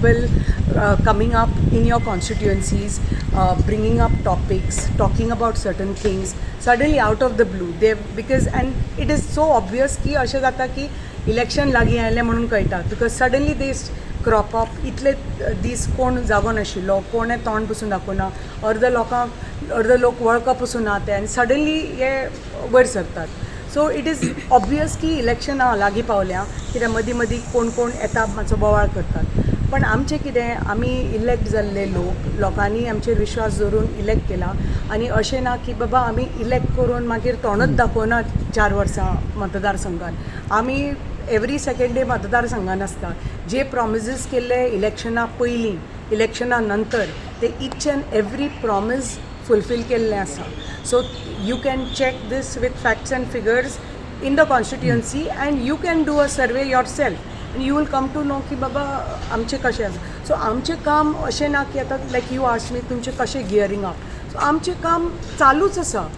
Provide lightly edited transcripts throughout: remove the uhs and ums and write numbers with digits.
people coming up in your constituencies, bringing up topics, talking about certain things suddenly out of the blue. They because and it is so obvious की अशें जाता की election लागीं आयलें म्हणून कळटा, because suddenly they crop up. इतले दीस कोण जागो नाशिल्लो, कोणें तोंड पसून दाखोवना, अर्द लोकांक, अर्द लोक वळख पसून ना ते, आनी सडनली हे वयर सरतात. सो it is obvious की इलेक्शनां लागीं पावल्या, कित्याक मदीं मदीं कोण कोण येता, मातसो बोवाळ करतात. पण आमचें कितें, आमी इलेक्ट जाल्ले लोक, लोकांनी आमचेर विश्वास दवरून इलेक्ट केला आनी अशें ना की बाबा आमी इलेक्ट करून मागीर तोंडच दाखोवना 4 वर्सां मतदारसंघान. आमी एवरी सेकेंड डे मतदारसंघान आसता. जे प्रॉमिसीस केल्ले इलेक्शना पयलीं, इलेक्शना नंतर, ते each and every promise fulfil केल्लें आसा. So you can check this with facts and figures in the constituency and you can do a survey yourself and you will come to know की बाबा आमचें कशें आसा. सो आमचें काम अशें ना की आतां लायक you ask मी, तुमचें कशें गियरींग अप. सो आमचें काम चालूच आसा.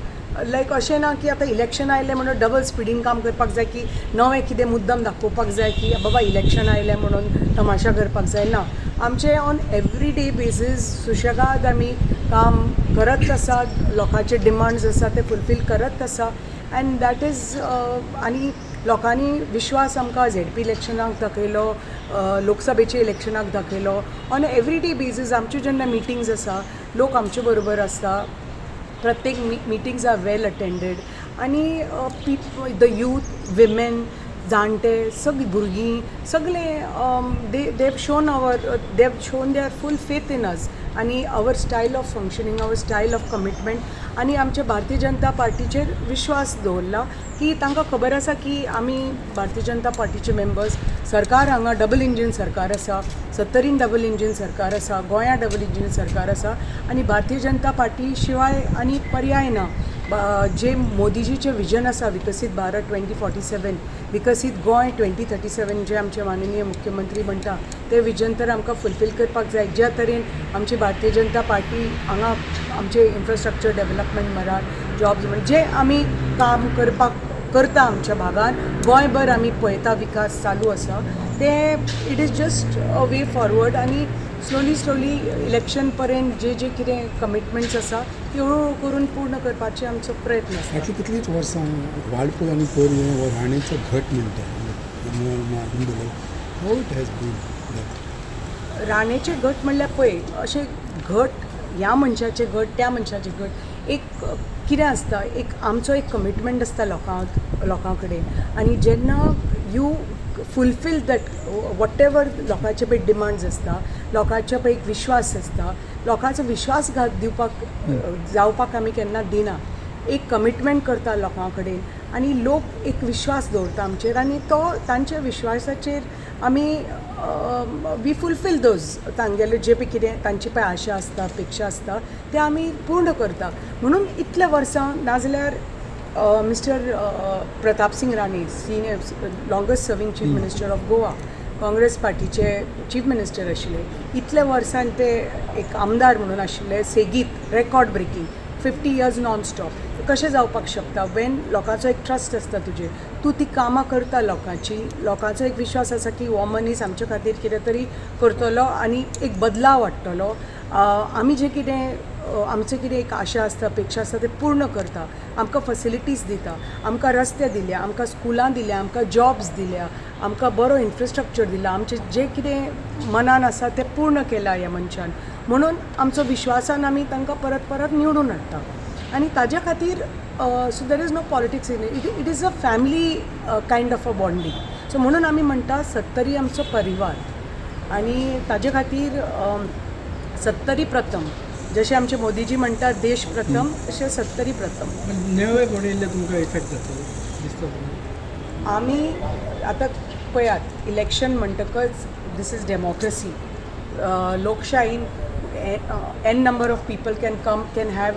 लायक अशें ना की आतां इलेक्शन आयलें म्हणून डबल स्पिडीन काम करपाक जाय, की नवें कितें मुद्दम दाखोवपाक जाय, की बाबा इलेक्शन आयलें म्हणून तमाशा करपाक जाय. ना, आमचें ऑन एवरी डे बेसीस सुशेगाद आमी काम करत आसा, लोकांचे डिमांड्स आसा ते फुलफील करत आसा. अँड that is आनी लोकांनी विश्वास आमकां झेडपी इलेक्शनाक दाखयलो, लोकसभेच्या इलेक्शनाक दाखयलो. ऑन एवरी डे बेसीस आमच्यो जेन्ना मिटींग्स आसा, लोक आमचे बरोबर आसता. प्रत्येक meetings are well attended आनी the youth, women, जाणटे, सगळीं भुरगीं, सगळे they've shown their full faith in us आनी our style of functioning, our style of commitment आनी आमच्या भारतीय जनता पार्टीचेर विश्वास दवरला, की तांकां खबर आसा की आमी भारतीय जनता पार्टीचे मेंबर्स. सरकार हांगा डबल इंजीन सरकार आसा, सत्तरीन डबल इंजीन सरकार आसा, गोंया डबल इंजीन सरकार आसा आनी भारतीय जनता पार्टी शिवाय आनी पर्याय ना. जे मोदीजीचें विजन आसा, विकसीत भारत 2047, विकसीत गोंय 2037, जे आमचे माननीय मुख्यमंत्री म्हणटा, तें विजन तर आमकां फुलफील करपाक जाय. ज्या तरेन आमची भारतीय जनता पार्टी हांगा आमचे इन्फ्रास्ट्रक्चर डेव्हलपमेंट म्हणात, जॉब्स म्हण, जे आमी काम करपाक करता आमच्या भागान, गोंयभर आमी पळयता विकास चालू आसा, तें it is just a way forward. आनी स्लोली स्लोली इलेक्शन पर्यंत जे जे कितें कमिटमेंट्स आसा, ती हळू हळू करून पूर्ण करपाचे आमचो प्रयत्न आसा. फाटलीं कितलींच वर्सां वाळपय आनी पोरणे हो राणेचो घट म्हणटा, how it has been that? राणेचे घट म्हणल्यार पळय, अशें घट ह्या मनशाचे घट, त्या मनशाचे घट, एक कितें आसता, एक आमचो एक कमिटमेंट आसता लोकां कडेन आनी जेन्ना you fulfil that whatever लोकांचे पळय डिमांड्स आसता, लोकांचे पळय एक विश्वास आसता, लोकांचो विश्वासघात दिवपाक जावपाक आमी केन्ना दिना. एक कमिटमेंट करता लोकां कडेन आनी लोक एक विश्वास दवरता आमचेर आनी तो तांच्या विश्वासाचेर आमी we fulfil those तांगेले जे पळय कितें तांची पळय आशा आसता, अपेक्षा आसता, ते आमी पूर्ण करता म्हणून इतल्या वर्सां. नाजाल्यार mister Pratapsingh Rane, senior longest serving chief minister of Goa, Congress पार्टीचे चीफ मिनिस्टर आशिल्ले, इतल्या वर्सान ते एक आमदार म्हणून आशिल्ले सेगीत, record breaking 50 years non stop. कशें जावपाक शकता वेन लोकांचो एक ट्रस्ट आसता तुजेर, तूं ती कामां करता लोकांची, लोकांचो एक विश्वास आसा की हो मनीस आमचे खातीर कितें तरी करतलो आनी एक बदलाव हाडटलो. आमी जें कितें आमचें कितें एक आशा आसता, अपेक्षा आसता, ते पूर्ण करता, आमकां फॅसिलिटीज दिता, आमकां रस्ते दिल्या, आमकां स्कुलां दिल्या, आमकां जॉब्स दिल्या, आमकां बरो इन्फ्रास्ट्रक्चर दिला, आमचें जें कितें मनान आसा तें पूर्ण केलां ह्या मनशान, म्हणून आमचो विश्वासान आमी तांकां परत परत निवडून हाडटा आनी ताज्या खातीर so there is no politics in it. It is a family kind of a bonding. So म्हणून आमी म्हणटा, सत्तरी आमचो परिवार आनी ताजे खातीर सत्तरी प्रथम. जशें आमचे मोदीजी म्हणटात देश प्रथम, तशें सत्तरी प्रथम. नवे कोण येयल्ले तुमकां इफेक्ट जातलो दिसता तुमकां? आमी आतां पळयात, इलेक्शन म्हणटकच this is democracy. लोकशाहीन n number of people can come, can have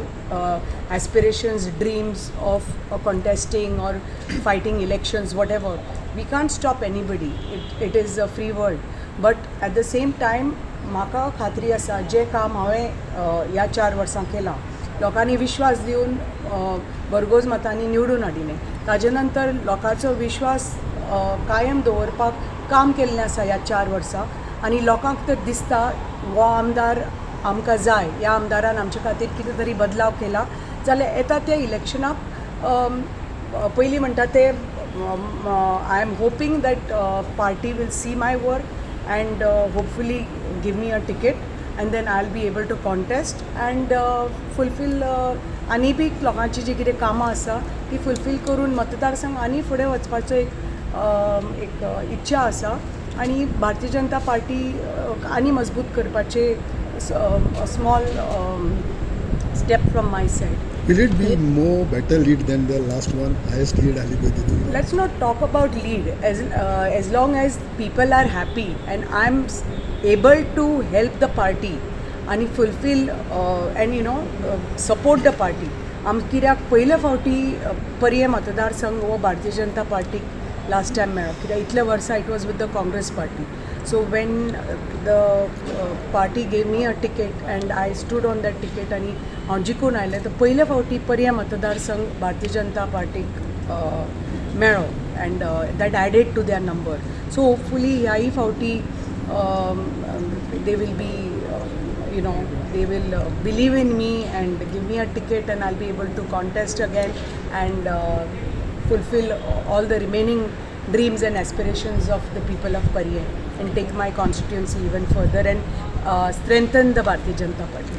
aspirations, dreams of contesting or fighting elections, whatever. We can't stop anybody. It is a free world, but at the same time म्हाका खात्री आसा, जें काम हांवें ह्या 4 वर्सां केलां, लोकांनी विश्वास दिवन भरघोस मतांनी निवडून हाडिल्लें, ताजे नंतर लोकांचो विश्वास कायम दवरपाक काम केल्लें आसा ह्या 4 वर्सां. आनी लोकांक तर दिसता हो आमदार आमकां जाय, ह्या आमदारान आमचे खातीर कितें तरी बदलाव केला जाल्यार येता त्या इलेक्शनाक पयलीं म्हणटा ते I am hoping that party will see my work and hopefully give me a ticket and then I will be able to contest and fulfil आनी बी लोकांची जी कितें कामां आसा ती फुलफील करून मतदारसंघ आनी फुडें वचपाचो एक इच्छा आसा आनी भारतीय जनता पार्टी आनी मजबूत करपाचे small step from my side. Will it be more better lead than the last one? Highest lead आली पळय तितून. Let's not talk about lead. As long as people are happy and I'm able to help the party आणि fulfil and support the party. आम कित्याक पयले फावटी पर्ये मतदारसंघ हो भारतीय जनता पार्टीक लास्ट टायम मेळ्ळो, कित्याक इतले वर्सां it was with the Congress party. So when the party gave me a ticket and I stood on that ticket आनी हांव जिखून आयलें, तर पयले फावटी पर्ये मतदारसंघ भारतीय जनता पार्टीक मेळ्ळो and that added to their number. So hopefully ह्याही फावटी they will be you know they will believe in me and give me a ticket and I'll be able to contest again and fulfill all the remaining dreams and aspirations of the people of Parye and take my constituency even further and strengthen the Bharatiya Janata Party.